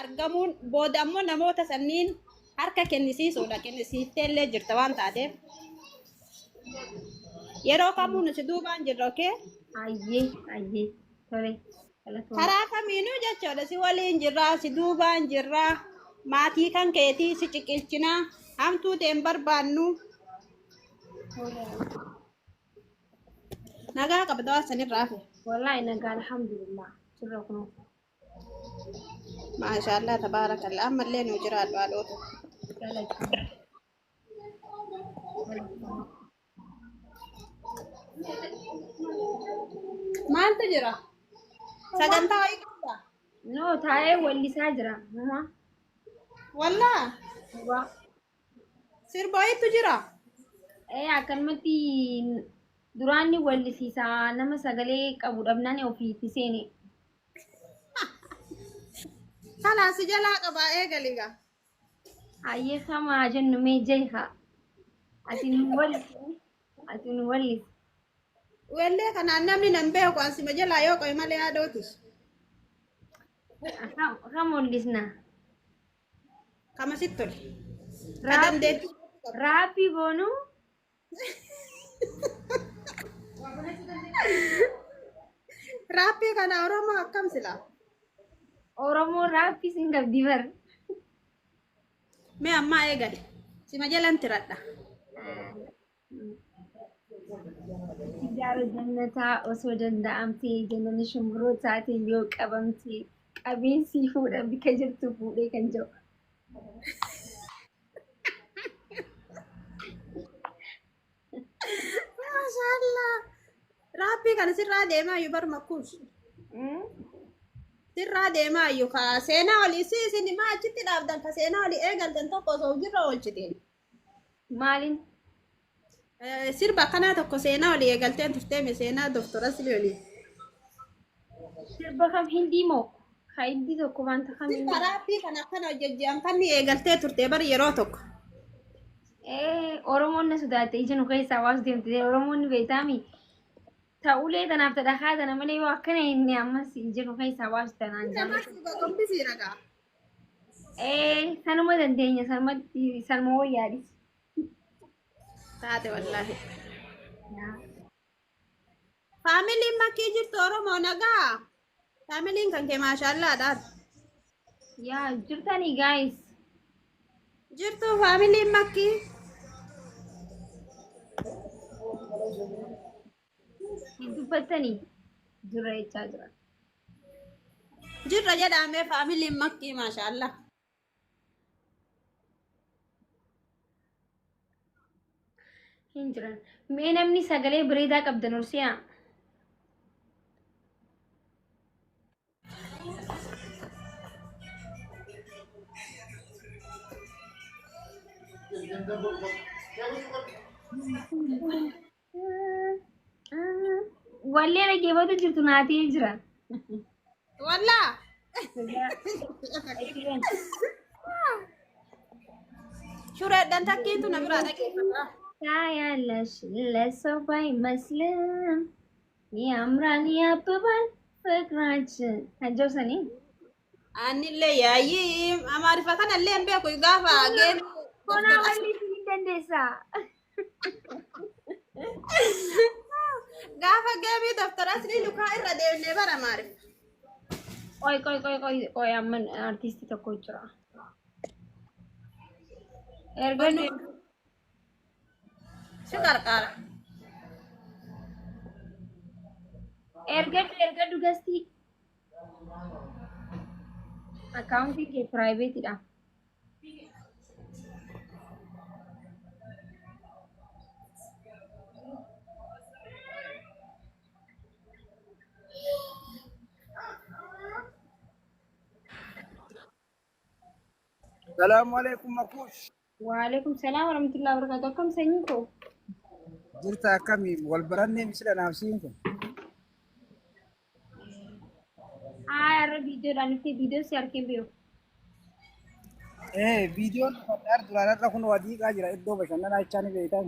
Argamuun booda ammoo namoota sanniin harka kennisiisuudha. Kennisiiftee illee jirta waan taateef. Yeroo kamuu nu si duubaan jirra, okay? Ayyee, ayyee, tole, galatooma. Karaa kamiinuu jechuudha, si waliin jirra, si duubaan jirra, maatii kan keetii si ciqilchinaa, hamtuu ta'e hin barbaannu. Nagaa qabda waan sanirraa hafe. Wallaahi nagaa, alhamdulillah, jirra kunoo. Maashaallah, tabaarakallah, ammallee nuu jiraadhu haadhoota. Galatooma. Galatooma. Maaltu jira? Sagantaa wayii qabdaa? No, taa'ee wallisaa jira. Mama. Wallaa? Dhugaa. Sirba wayiitu jira? Ee, akkanumatti duraan ni wallisiisa, nama sagalee qabu dhabnaan ofii itti seene. Kanaa si jalaa qabaa, eegali gaa. Hayyee, kamaa jennu mee jeha. Ati nu wallisi. Ati nu wallisi. Wellee kanaan namni nan beeku, an sima jalaa yoo qabe malee haadhootis. Kam wallisna? Kama sitti tole. Ka Raappii dandeettii qabdu. Raappii goonuu. Raappii kana Oromoo akkam silaa? Oromoo raappii sin qabdi bar. Mee ammaa eegali. Sima jalan tiradha. Gaara jannataa osoo danda'amtee, jannanni shumburoo taate, yoo qabamte qabeensi fuudha bika jirtu fuudhee kan jedhu. Maashaallah. Raappii kana sirraa deemaa iyyuu bar makkuus. Sirraa deemaa iyyuu ka seenaa olii si isin maa achitti dhaabdan, ka seenaa olii eegaltan tokko osoo hojiirra oolchiteen. Maaliin? Sirba akkanaa tokko seenaa olii eegalteen turteeme, seenaa Doktor Asli olii. Sirba kam, hindii moo? Ka hindii tokko wanta Sirba kamiin? raappii kana akkana hojjejji'an kan ni eegaltee turte bar yeroo tokko. Ee, Oromoon na sodaatte, ija nu keessaa waas deemte. Oromoon ni beektaami. Ta'ulee tanaaf tadhakaa tana malee yoo akkana inni ammas ija nu keessaa waas tanaan Namaa jaallatu. si gogombisii ragaa. Ee, sanuma dandeenya, sanumatti sanuma wayyaadhis. Taate wallaahi. Faamiliin makkii jirtu Oromoo nagaa. Faamiliin kan kee maashaallaadhaan. Yaa jirtanii guys. Jirtu faamiliin makkii. Hin dubbattanii, jira jechaa jira. Jirra jedhamee faamiliin makkii maashaallaa. Hin jiran. Mee namni sagalee bareedaa qabdan ol seenaa. Wallee dhaggeeffatu jirtu naatee jira. Wallaa. Shureedhaan takkiitu na biraa dhaggeeffata. ታያለሽ ለሰው ባይመስልም ያምራል ያብባል ፍቅራችን ከጀውሰኒ። Anillee yaayyii Amaariffa kanallee hin beeku gaafa geemii. Konaa walli hin dandeessaa. Gaafa geemii Doftar Aslii lukaa irra deemnee bara Amaariffa. ቆይ ቆይ ቆይ ቆይ ቆይ amma artistii tokko jira. Erga Si qarqaara. Ergadhu, ergadhu gastii. Akkaawuntiin kee privateiidha. Salaamu alaikum Makuush. Waalaikum salaam warahmatullahi wabarakatuh. Akkam sanyii koo? Jirta, akkamii? Wal barannee misila naaf siin kun. Haa, har'a viidiyoodhaan dhuftee, viidiyoo si arkee beeku. Ee, viidiyoon dhufadhaar duraan, har'a kun waa diiqaa jira, iddoo bashannanaa jechaa ni beektan.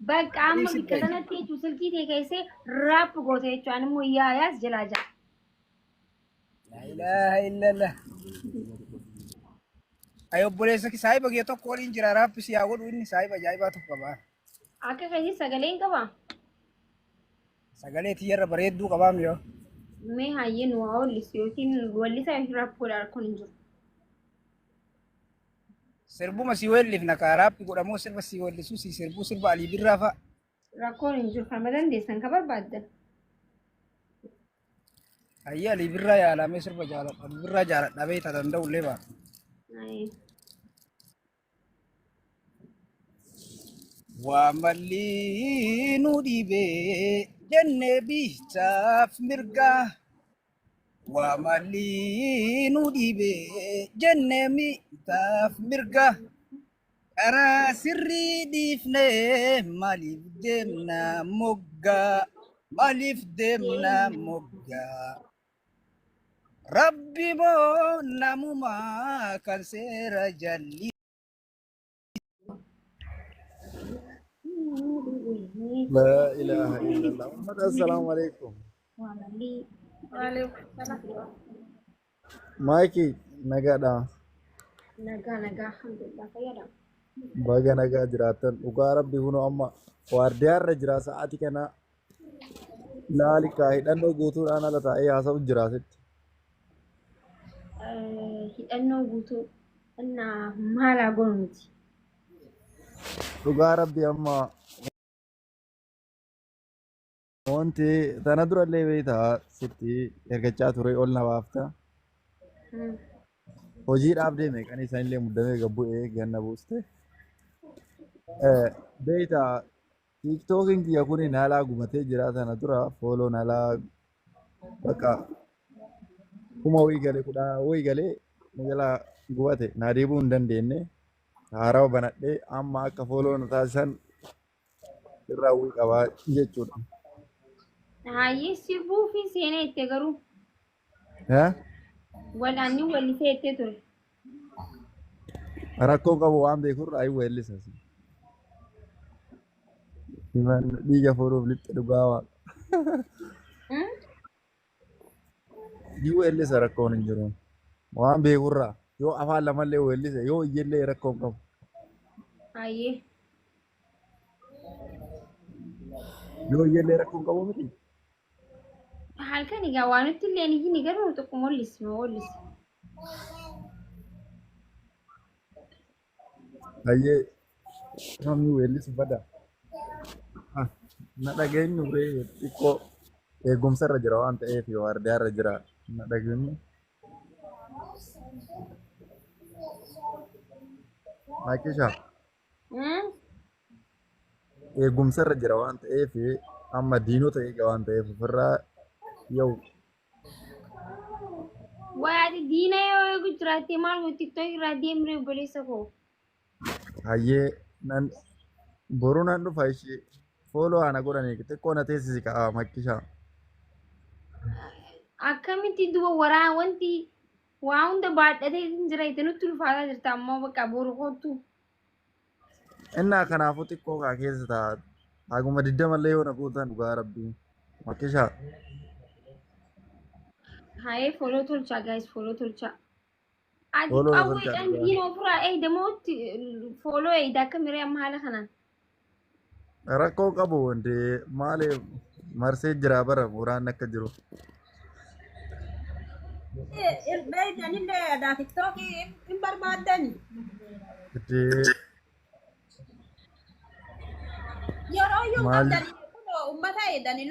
Bakka amma Dhiisi bikka bahe. kanatti jechuun silkii ta'e keessee rap goota jechuun, ani immoo yaayaas jalaa jaa. Laa ilaaha illallah. Ay obboleessa kee saahiba kee tokko waliin jira raappi si haa godhu inni saahiba ajaa'ibaa tokko qaba. Akka keetii sagalee hin qabaa? Sagalee tiyyarra bareedduu qabaam yoo. Mee hayyee nu haa wallisu yookiin wallisaa yookiin raappoodha rakkoon hin jiru. Sirbuma si weellifna kaa raappi godhamoo sirba si weellisuu si sirbuu sirba Alii Birraa fa'a. Rakkoon hin jiru kan dandeessan ka barbaaddan. Hayyee Alii Birraa yaalamee sirba jaaladha. Alii Birraa jaaladha beekta danda'u illee ba'a. Ayi. Waa malli nu dhibee jennee biittaaf mirgaa. Waa malli nu dhibee jennee miitaaf mirga. Karaa sirrii dhiifnee maaliif deemna moggaa? Maaliif deemna moggaa? Rabbi moo namumaa kan seera jalli. Laa ilaaha illallah. Ummata assalaamu alaikum. Waalaikum salaam. Maayikii nagaadha. Nagaa nagaa alhamdulillah fayyadama. Baga nagaa jiraattan dhugaa rabbi kunoo amma waardiyaarra jira sa'aatii kana laali kaa hidhannoo guutuudhaan ala taa'ee haasa'u jira asitti. Hidhannoo guutuu innaa maalaa goonu nuti. Dhugaa rabbi amma wanti tana durallee beektaa sitti ergachaa ture ol na baafta. Hojiidhaaf deeme kan isaanillee muddamee gabbu'ee ganna buuste. Beektaa tiiktookiin kiyya kun naalaa gubatee jira tana dura fooloo naalaa bakka kuma wayii galee kudha wayii galee na jalaa gubate naa deebi'uu hin dandeenye haarawa banadhee amma akka fooloo na taasisan irraa wayii qabaa jechuudha. Hayyee sirbuu fi seenee itti garuu walaanni wallisee itti ture. Rakkoo qabu waan beekurraa hin weellisa. Dhiiga fuudhuuf lixxe dhugaa waaqa. Ni weellisa rakkoon hin jiru. Waan beekurraa yoo afaan lamallee weellise yoo iyyellee rakkoon qabu. Hayyee. Yoo iyyellee rakkoon qabu miti. Halkan egaa waan nutti illee ni hin garuu tokko mul'isi nu mul'isi. Hayyee namni weellisu bada. Na dhageenyu ree xiqqoo eegumsarra jira waan ta'eef waardiyaarra jira na dhageenyu. Maakisha eegumsarra jira waan ta'eef amma diinota eega waan ta'eef ofirraa yoo Waati diina yoo eegu jiraatte maal gooti tiktook irraa deemree obboleessa koo. Hayyee nan boruu nan dhufa ishee fooloo ana godhanii xiqqoo na teessisi ka'a makkishaa. Akkamitti duba waraa wanti waa hunda baadhatee hin jira itti nutti ulfaataa jirta ammoo bakka boru kootu. Innaa kanaafuu xiqqoo kaa keessa ta'a. Haguma digdamallee yoo na guutan dhugaa rabbii. Makkishaa. Hayyee follow tolchaa guys follow tolchaa. Ati Follow na tolchaa qawweedhaan dhugaa. diina ofirraa eegde moo follow eegde akka miree amma haala kanaan. Rakkoo qabu wanti maali marsee jira bara waraanni akka jiru. Beeytanillee aadaa tiktookii hin barbaaddani. Itti Yeroo iyyuu maal qabdanii kunoo uummata eedanii.